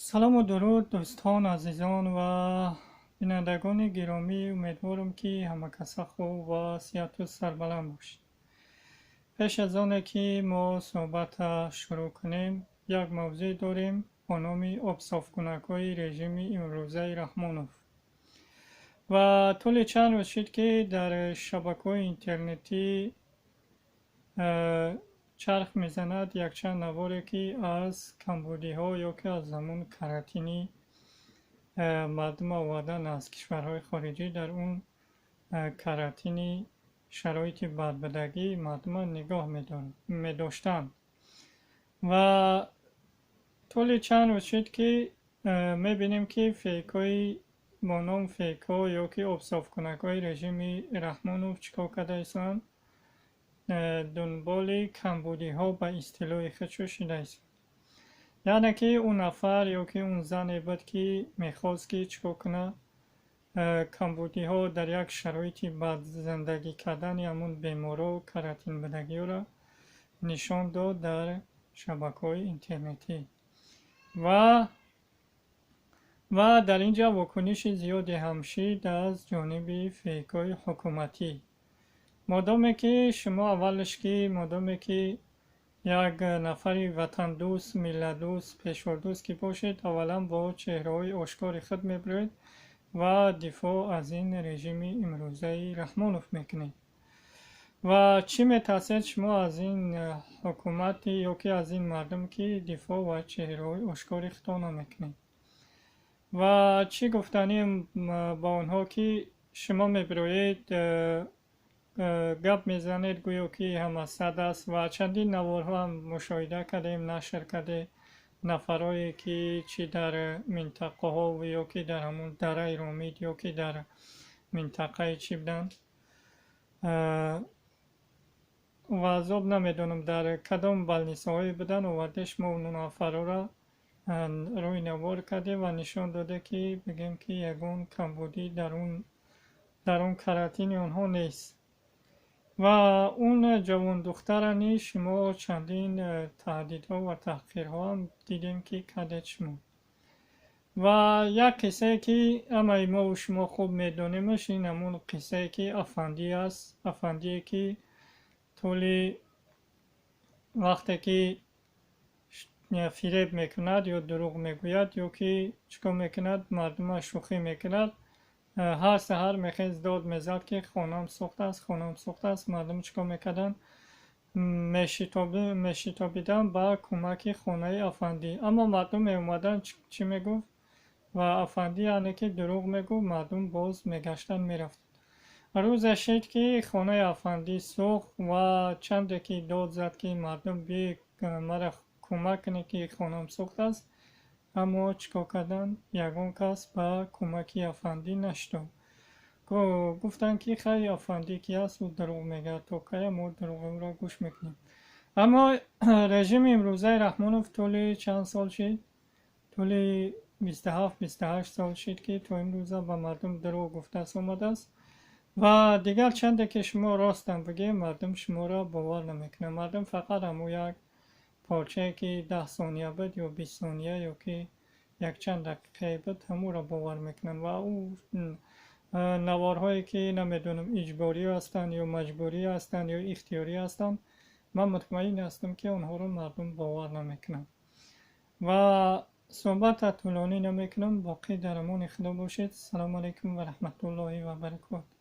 Салому дуруд, дӯстон, азизон ва бинандагони гиромӣ. Умедворам, ки ҳамакаса хуб ва сиҳату сарбаланд бошед. Пеш аз оне ки мо суҳбатро шурӯъ кунем, як мавзӯъ дорем бо номи обсофкунакҳои режими имрӯзаи Раҳмонов. Ва тӯли чанд рӯз шуд, ки дар шабакаҳои интернетӣ чарх мезанад якчанд наворе, ки аз камбудиҳо ё ки аз ҳамун карантини мардум овардан аз кишварҳои хориҷӣ, дар он карантини шароити бадбудагӣ мардума нигоҳ медоштанд. Ва тӯли чанд рӯз шуд, ки мебинем, ки фейкҳои бо ном фейкҳо ё ки обсофкунакҳои режими Раҳмонов чӣ кор карда истоданд? Дунболи камбудиҳо ба истилоҳи худшо шуда истоданд. Яъне ки ӯ нафар ё ки он зане буд, ки мехост, ки чӣ кор кунад, камбудиҳо дар як шароити бад зиндагӣ кардани ҳамун беморро, карантинбудагиҳоро нишон дод дар шабакаҳои интернетӣ. Ва дар ин ҷо вокуниши зиёде ҳам шид аз ҷониби фейкҳои ҳукуматӣ. Модоме ки шумо аввалш ки модоме ки як нафари ватандӯст, миллатдӯст, пешводӯст ки бошед, аввалан бо чеҳраҳои ошкори худ мебироед ва дифоъ аз ин режими имрӯзаи Раҳмонов мекунед. Ва чӣ метарсед шумо аз ин ҳукумати ё ки аз ин мардум, ки дифоъ ва чеҳраҳои ошкори худро намекунед? Ва чӣ гуфтанем ба онҳо, ки шумо мебироед, гап мезанед, гӯё ки ҳама сад аст. Ва чандин наворҳо ҳам мушоҳида кардем, нашр кардем, нафарое ки чӣ дар минтақаҳо ё ки дар ҳамун дараи Ромид ё ки дар минтақаи чӣ буданд ва азоб намедонам дар кадом больницаҳое буданд, оварде шумо он нафарҳоро рӯи навор кардем ва нишон доде, ки бигем, ки ягон камбудӣ дар он карантини онҳо нест. Ва он ҷавондухтара низ шумо чандин таҳдидҳо ва таҳқирҳоам дидем, ки кардед шумо. Ва як қиссае, ки ҳамаи мову шумо хуб медонемаш, ин ҳамун қиссае, ки афандӣ аст. Афандие, ки тӯли вақте ки фиреб мекунад ё дурӯғ мегӯяд ё ки чӣ кор мекунад, мардума шӯхӣ мекунад, ҳар саҳар мехез дод мезад, ки хонам сӯхтааст, хонам сӯхтааст. Мардум чӣ кор мекарданд? Мешитобиданд ба кӯмаки хонаи афандӣ. Аммо мардум меомаданд, чӣ мегуфт? Ва афандӣ яъне ки дурӯғ мегуфт, мардум боз мегаштанд, мерафтанд. Рӯзе шид, ки хонаи афандӣ сӯхт ва чанде ки дод зад, ки мардум биёед, мара кӯмак кунед, ки хонам сӯхтааст, аммо чӣ кор карданд? Ягон кас ба кӯмаки афандӣ нашитоб. Гуфтанд, ки хай, афандӣ ки аст, ӯ дурӯғ мегӯяд, то кая мо дурӯғи ӯро гӯш мекунем? Аммо режими имрӯзаи Раҳмонов тӯли чанд сол шид, тӯли 27, 28 сол шид, ки то имрӯза ба мардум дурӯғ гуфтааст омадааст. Ва дигар чанде ки шумо ростам бигӯед, мардум шуморо бовар намекунад. Мардум фақат ҳамун як порчае, ки 10 сония буд ё 20 сония ё ки якчанд дақиқае буд, ҳамонро бовар мекунанд. Ва ӯ наворҳое, ки намедонам, иҷборӣ ҳастанд ё маҷбурӣ ҳастанд ё ихтиёрӣ ҳастанд, ман мутмаин ҳастам, ки онҳоро мардум бовар намекунанд. Ва суҳбатро тӯлонӣ намекунам. Боқӣ дар амони Худо бошед. Салому алайкум ва раҳматуллоҳи ва баракоту.